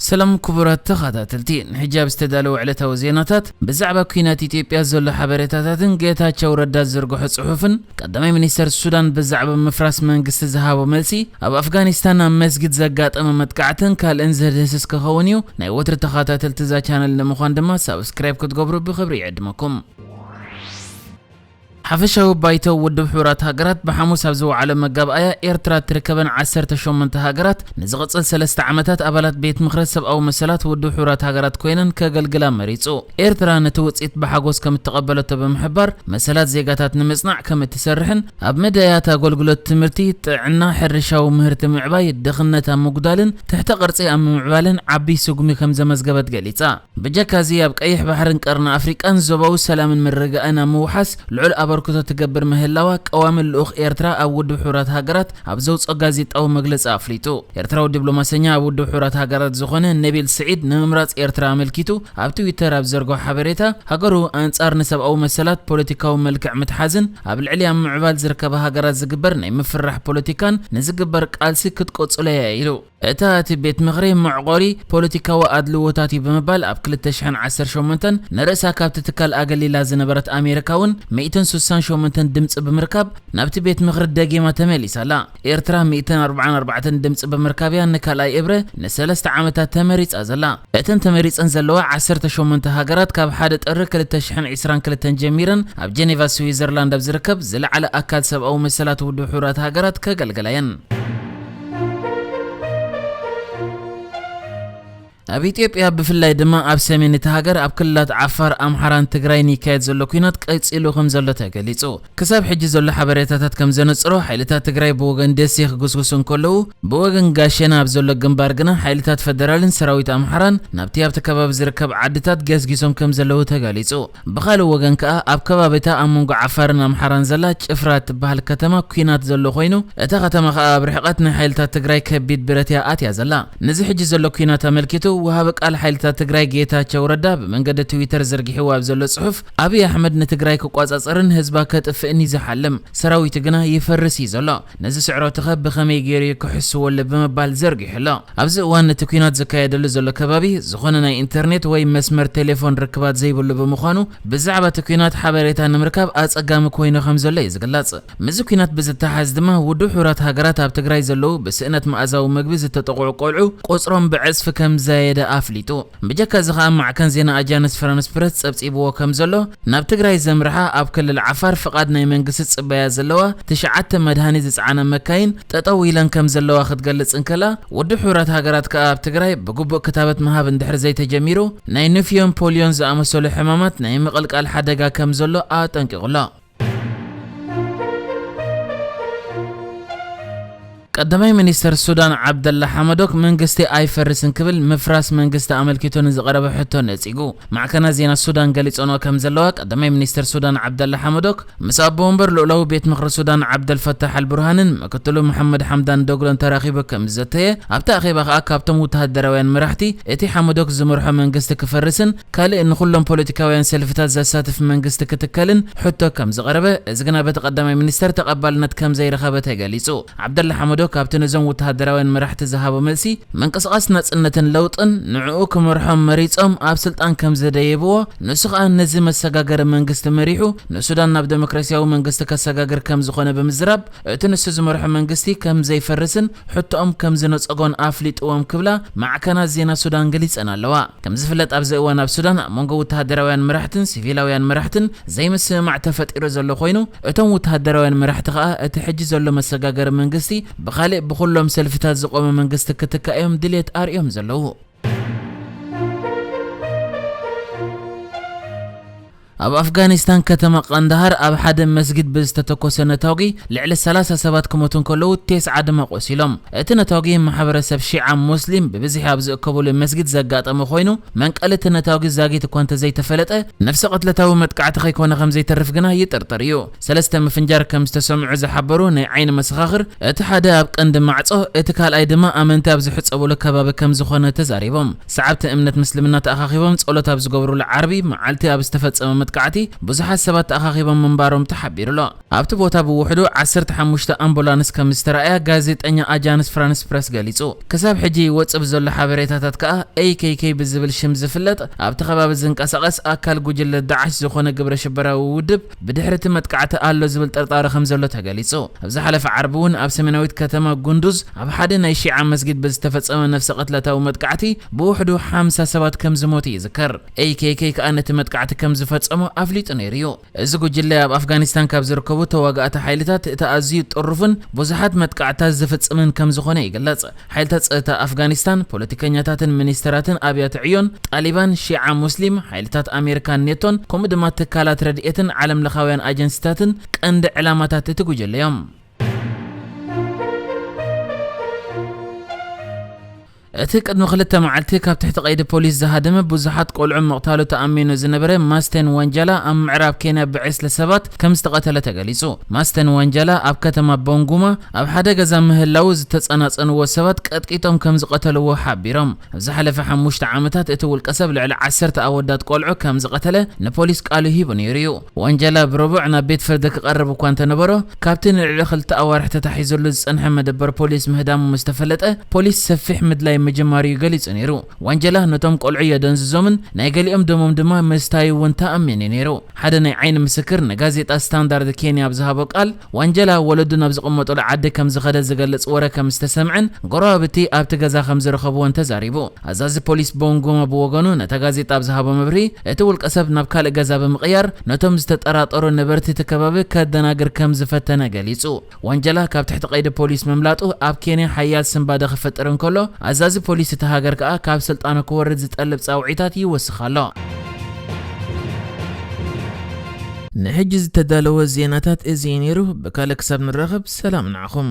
ሰላም ክቡራት ተኸታተልቲ፣ ንሕጂ ኣብ ዝተዳለወ ዕለታዊ ዜናታት ብዛዕባ ኲናት ኢትዮጵያ ዘሎ ሓበሬታታትን ጌታቸው ረዳ ዝዘርግሖ ጽሑፍን፣ ቀዳማይ ሚኒስተር ሱዳን ብዛዕባ ምፍራስ መንግስቲ ዝሃቦ መልሲ፣ ኣብ ኣፍጋኒስታን ኣብ መስጊድ ዘጋጠመ መጥቃዕትን ካልእን ዘድህስስ ክኸውን እዩ። ናይ ወትሪ ተኸታተልቲ እዛ ቻነል ንምዃን ድማ ሳብስክራይብ ክትገብሩ ብኽብሪ ይዕድመኩም። ሓፈሻዊ ባይቶ ውድብ ሕቡራት ሃገራት ብሓሙስ ኣብ ዝወዓሎ መጋብኣያ፣ ኤርትራ እትርከበን ዓሰርተ ሸሞንተ ሃገራት ንዝቕጽል ሰለስተ ዓመታት ኣባላት ቤት ምኽሪ ሰብኣዊ መሰላት ውድብ ሕቡራት ሃገራት ኮይነን ከገልግላ መሪጹ። ኤርትራ ነቲ ውጽኢት ብሓጎስ ከም እተቐበለቶ ብምሕባር፣ መሰላት ዜጋታት ንምጽናዕ ከም እትሰርሕን ኣብ መዳያት ኣገልግሎት ትምህርቲ፣ ጥዕና፣ ሕርሻዊ ምህርቲ ምዕባይ፣ ድኽነት ኣብ ምጉዳልን ትሕተ ቅርጺ ኣብ ምምዕባልን ዓቢ ስጉሚ ከም ዘመዝገበት ገሊጻ። ብጀካ እዚ፣ ኣብ ቀይሕ ባሕርን ቀርኒ ኣፍሪቃን ዞባዊ ሰላምን ምርግጋእን ኣብ ምውሓስ ልዑል ኣበርክቶ ትገብር ምህላዋ ቀዋሚ ልኡኽ ኤርትራ ኣብ ውድብ ሕቡራት ሃገራት ኣብ ዘውጽኦ ጋዜጣዊ መግለጺ ኣፍሊጡ። ኤርትራዊ ዲፕሎማሰኛ ኣብ ውድብ ሕቡራት ሃገራት ዝኾነ ነቢል ስዒድ፣ ንምምራጽ ኤርትራ ኣመልኪቱ ኣብ ትዊተር ኣብ ዘርግሖ ሓበሬታ፣ ሃገሩ ኣንጻር ንሰብኣዊ መሰላት ፖለቲካዊ መልክዕ ምትሓዝን ኣብ ልዕሊ ኣብ ምዕባል ዝርከባ ሃገራት ዝግበር ናይ ምፍራሕ ፖለቲካን ንዝግበር ቃልሲ ክትቅጽሎ እያ ኢሉ። እታ እቲ ቤት ምኽሪ መዕቆሪ ፖለቲካዊ ኣድልዎታት እዩ ብምባል፣ ኣብ ክልተ ሽሕን ዓሰርተ ሸሞንተን ንርእሳ ካብቲ ትካል ኣገሊላ ዝነበረት ኣሜሪካ እውን ሚእትን ስሳን ሸሞንተን ድምጺ ብምርካብ ናብቲ ቤት ምኽሪ ደጊማ ተመሊሳ ኣላ። ኤርትራ ሚእትን ኣርባዓን ኣርባዕተን ድምጺ ብምርካብ እያ ንካልኣይ እብረ ንሰለስተ ዓመታት ተመሪጻ ዘላ። እተን ተመሪጸን ዘለዋ ዓሰርተ ሸሞንተ ሃገራት፣ ካብ ሓደ ጥሪ ክልተ ሽሕን ዕስራን ክልተን ጀሚረን ኣብ ጀኔቫ ስዊዘርላንድ ኣብ ዝርከብ ዝለዓለ ኣካል ሰብኣዊ መሰላት ውድብ ሕቡራት ሃገራት ከገልግላ እየን። ኣብ ኢትዮጵያ፣ ብፍላይ ድማ ኣብ ሰሜን እቲ ሃገር፣ ኣብ ክልላት ዓፋር፣ ኣምሓራን ትግራይን ይካየድ ዘሎ ኲናት ቀጺሉ ከም ዘሎ ተገሊጹ። ክሳብ ሕጂ ዘሎ ሓበሬታታት ከም ዘነጽሮ፣ ሓይልታት ትግራይ ብወገን ደሴ ክጉስጉሱ እንከለዉ፣ ብወገን ጋሸና ኣብ ዘሎ ግንባር ግና ሓይልታት ፈደራልን ሰራዊት ኣምሓራን ናብቲ ኣብቲ ከባቢ ዝርከብ ዓድታት ገስጊሶም ከም ዘለዉ ተገሊጹ። ብኻልእ ወገን ከኣ፣ ኣብ ከባቢታ ኣብ መንጎ ዓፋርን ኣምሓራን ዘላ ጭፍራ እትበሃል ከተማ ኲናት ዘሎ ኮይኑ፣ እታ ከተማ ከኣ ኣብ ርሕቀት ናይ ሓይልታት ትግራይ ከቢድ ብረት እያ ኣትያ ዘላ። ነዚ ሕጂ ዘሎ ኲናት ኣመልኪቱ፣ ወሃቢ ቃል ሓይልታት ትግራይ ጌታቸው ረዳ ብመንገዲ ትዊተር ዘርጊሕዎ ኣብ ዘሎ ጽሑፍ፣ ኣብይ ኣሕመድ ንትግራይ ክቋጻጸርን ህዝባ ከጥፍእን እዩ ዝሓልም፣ ሰራዊቱ ግና ይፈርስ እዩ ዘሎ። ነዚ ስዕረቱ ኸ ብኸመይ ገይሩ እዩ ክሕስወሉ ብምባል ዘርጊሑ ኣሎ። ኣብዚ እዋን እቲ ኲናት ዝካየደሉ ዘሎ ከባቢ ዝኾነ ናይ ኢንተርኔት ወይ መስመር ቴሌፎን ርክባት ዘይብሉ ብምዃኑ፣ ብዛዕባ እቲ ኲናት ሓበሬታ ንምርካብ ኣጸጋሚ ኮይኑ ከም ዘሎ እዩ ዝግለጽ። ምስዚ ኲናት ብዝተሓዝ ድማ፣ ውድብ ሕቡራት ሃገራት ኣብ ትግራይ ዘለዉ ብስእነት መኣዛዊ ምግቢ ዝተጠቕዑ ቆልዑ ቁጽሮም ብዕጽፊ ከም ዘየደ ኣፍሊጡ። ብጀካ እዚ ኸኣ፣ ማዕከን ዜና ኣጃንስ ፍራንስ ፕረስ ጸብጺብዎ ከም ዘሎ፣ ናብ ትግራይ ዘምርሓ ኣብ ክልል ዓፋር ፍቓድ ናይ መንግስቲ ዝጽበያ ዘለዋ ትሽዓተ መድሃኒት ዝጸዓና መካይን ጠጠው ኢለን ከም ዘለዋ ክትገልጽ እንከላ፣ ውድብ ሕቡራት ሃገራት ከኣ ኣብ ትግራይ ብግቡእ ክታበት ምሃብ እንድሕር ዘይተጀሚሩ፣ ናይ ንፍዮን ፖልዮን ዝኣመሰሉ ሕማማት ናይ ምቕልቃል ሓደጋ ከም ዘሎ ኣጠንቂቑ ኣሎ። ቀዳማይ ሚኒስተር ሱዳን ዓብደላ ሓመዶክ መንግስቲ ኣይፈርስን ክብል ምፍራስ መንግስቲ ኣመልኪቱ ንዝቐረበ ሕቶ ነጺጉ። ማዕከናት ዜና ሱዳን ገሊጸንኦ ከም ዘለዋ፣ ቀዳማይ ሚኒስተር ሱዳን ዓብደላ ሓመዶክ ምስ ኣቦ ወንበር ልኡላዊ ቤት ምኽሪ ሱዳን ዓብደልፈታሕ ኣልቡርሃንን ምክትሉ መሓመድ ሓምዳን ዶግሎን ተራኺቡ ከም ዝዘተየ፣ ኣብቲ ኣኼባ ከኣ ካብቶም ወተሃደራውያን መራሕቲ እቲ ሓመዶክ ዝመርሖ መንግስቲ ክፈርስን ካልእ ንኹሎም ፖለቲካውያን ሰልፍታት ዘሳትፍ መንግስቲ ክትከልን ሕቶ ከም ዝቐረበ፣ እዚ ግና በቲ ቀዳማይ ሚኒስተር ተቐባልነት ከም ዘይረኸበ ተገሊጹ። ዓብደላ ሓመዶክ ኣብቲ ነዞም ወተሃደራውያን መራሕቲ ዝሃቦ መልሲ፣ ምንቅስቓስ ናጽነትን ለውጥን ንዕኡ ክመርሖም መሪጾም ኣብ ስልጣን ከም ዘደየብዎ፣ ንሱ ከኣ ነዚ መሰጋገሪ መንግስቲ መሪሑ ንሱዳን ናብ ደሞክራሲያዊ መንግስቲ ከሰጋግር ከም ዝኾነ ብምዝራብ፣ እቲ ንሱ ዝመርሖ መንግስቲ ከም ዘይፈርስን ሕቶኦም ከም ዝነጸጎን ኣፍሊጥዎም ክብላ ማዕከናት ዜና ሱዳን ገሊጸን ኣለዋ። ከም ዝፍለጥ፣ ኣብዚ እዋን ኣብ ሱዳን ኣብ መንጎ ወተሃደራውያን መራሕትን ሲቪላውያን መራሕትን ዘይምስምማዕ ተፈጢሩ ዘሎ ኮይኑ፣ እቶም ወተሃደራውያን መራሕቲ ከኣ እቲ ሕጂ ዘሎ መሰጋገሪ መንግስቲ ብኻልእ ብኹሎም ሰልፍታት ዝቖመ መንግስቲ ክትካእ እዮም ድሌት ኣርእዮም ዘለዉ። ኣብ ኣፍጋኒስታን ከተማ ቃንዳሃር ኣብ ሓደ መስጊድ ብዝተተኮሰ ነታጒ ልዕሊ ሰላሳ ሰባት ክሞቱ እንከለዉ፣ ቴስዓ ድማ ቆሲሎም። እቲ ነታጒ ማሕበረሰብ ሺዓ ሙስሊም ብብዝሒ ኣብ ዝእከብሉ መስጊድ ዘጋጠመ ኮይኑ፣ መንቀሊ እቲ ነታጒ ዛጊት እኳ እንተዘይተፈለጠ፣ ነፍሰ ቅትለታዊ መጥቃዕቲ ከይኮነ ከም ዘይተርፍ ግና ይጥርጠር እዩ። ሰለስተ ምፍንጃር ከም ዝተሰምዑ ዝሓበሩ ናይ ዓይኒ መሰኻኽር፣ እቲ ሓደ ኣብ ቀንዲ ማዕጾ፣ እቲ ካልኣይ ድማ ኣመንቲ ኣብ ዝሕጸብሉ ከባቢ ከም ዝኾነ ተዛሪቦም። ሰዓብቲ እምነት ምስልምና ተኣኻኺቦም ጸሎት ኣብ ዝገብሩሉ ዓርቢ መዓልቲ ኣብ ዝተፈጸመ መጥቃዕቲ ብዙሓት ሰባት ተኣኻኺቦም ምንባሮም ተሓቢሩ ኣሎ። ኣብቲ ቦታ ብውሕዱ ዓሰርተ ሓሙሽተ ኣምቡላንስ ከም ዝተረኣያ ጋዜጠኛ ኣጃንስ ፍራንስ ፕረስ ገሊጹ። ክሳብ ሕጂ ይወጽእ ብዘሎ ሓበሬታታት ከኣ ኤ ኬ ኬ ብዝብል ሽም ዝፍለጥ ኣብቲ ከባቢ ዝንቀሳቐስ ኣካል ጉጅለ ዳዕሽ ዝኾነ ግብረ ሽበራዊ ውድብ ብድሕሪ እቲ መጥቃዕቲ ኣሎ ዝብል ጥርጣረ ከም ዘሎ ተገሊጹ። ኣብ ዝሓለፈ ዓርቢ እውን ኣብ ሰሜናዊት ከተማ ጉንዱዝ ኣብ ሓደ ናይ ሺዓ መስጊድ ብዝተፈጸመ ነፍሰ ቅትለታዊ መጥቃዕቲ ብውሕዱ ሓምሳ ሰባት ከም ዝሞቱ ይዝከር። ኤ ኬ ኬ ከኣ ነቲ መጥቃዕቲ ከም ዝፈጸሞ ኣፍሊጡ ነይሩ እዩ። እዚ ጉጅለ ኣብ ኣፍጋኒስታን ካብ ዝርከቡ ተዋጋእቲ ሓይልታት እቲ ኣዝዩ ጥሩፍን ብዙሓት መጥቃዕትታት ዝፍጽምን ከም ዝኾነ ይግለጽ። ሓይልታት ጸጥታ ኣፍጋኒስታን ፖለቲከኛታትን ሚኒስተራትን ኣብያተ ዕዮን ጣሊባን፣ ሺዓ ሙስሊም፣ ሓይልታት ኣሜሪካን ኔቶን ከምኡ ድማ ትካላት ረድኤትን ዓለም ለኻውያን ኣጀንሲታትን ቀንዲ ዕላማታት እቲ ጉጅለ እዮም። እቲ ቅድሚ ክልተ መዓልቲ ካብ ትሕቲ ቀይዲ ፖሊስ ዝሃደመ ብዙሓት ቆልዑ ምቕታሉ ተኣሚኑ ዝነበረ ማስተን ዋንጃላ ኣብ ምዕራብ ኬንያ ብዕስለ ሰባት ከም ዝተቐተለ ተገሊጹ። ማስተን ዋንጃላ ኣብ ከተማ ቦንጉማ ኣብ ሓደ ገዛ ምህላዉ ዝተጸናጸንዎ ሰባት ቀጥቂጦም ከም ዝቐተልዎ ሓቢሮም። ኣብ ዝሓለፈ ሓሙሽተ ዓመታት እቲ ውልቀ ሰብ ልዕሊ ዓሰርተ ኣወዳት ቆልዑ ከም ዝቐተለ ንፖሊስ ቃሉ ሂቡ ነይሩ እዩ። ዋንጃላ ብረቡዕ ናብ ቤት ፍርዲ ክቐርብ እኳ እንተነበሮ፣ ካብቲ ንልዕሊ ክልተ ኣዋርሕ ተታሒዙሉ ዝጸንሐ መደበር ፖሊስ ምህዳሙ ምስ ተፈለጠ፣ ፖሊስ ሰፊሕ ምድላይ ምጅማሩ እዩ ገሊጹ ነይሩ። ዋንጀላ ነቶም ቆልዑ የደንዝዞምን ናይ ገሊኦም ደሞም ድማ ምስታዩ እውን ተኣሚኑ ነይሩ። ሓደ ናይ ዓይኒ ምስክር ንጋዜጣ ስታንዳርድ ኬንያ ኣብ ዝሃቦ ቃል፣ ዋንጀላ ወለዱ ናብ ዝቕመጡሉ ዓዲ ከም ዝኸደ ዝገልጽ ወረ ከም ዝተሰምዐን ጎረባብቲ ኣብቲ ገዛ ከም ዝረኸብዎን ተዛሪቡ። ኣዛዚ ፖሊስ ቦንጎማ ብወገኑ ነታ ጋዜጣ ኣብ ዝሃቦ መብርሂ፣ እቲ ውልቀ ሰብ ናብ ካልእ ገዛ ብምቕያር ነቶም ዝተጠራጠሩ ነበርቲ እቲ ከባቢ ከደናግር ከም ዝፈተነ ገሊጹ። ዋንጀላ ካብ ትሕቲ ቀይዲ ፖሊስ ምምላጡ ኣብ ኬንያ ሓያል ስንባደ ክፈጥር እንከሎ፣ ኣዛዚ ፖሊስ እቲ ሃገር ከኣ ካብ ስልጣኑ ክወርድ ዝጠልብ ጻውዒታት ይወስኽ ኣሎ። ንሕጂ ዝተዳለወ ዜናታት እዚ እዩ ነይሩ። ብካልእ ክሳብ ንራኸብ ሰላም ንዓኹም።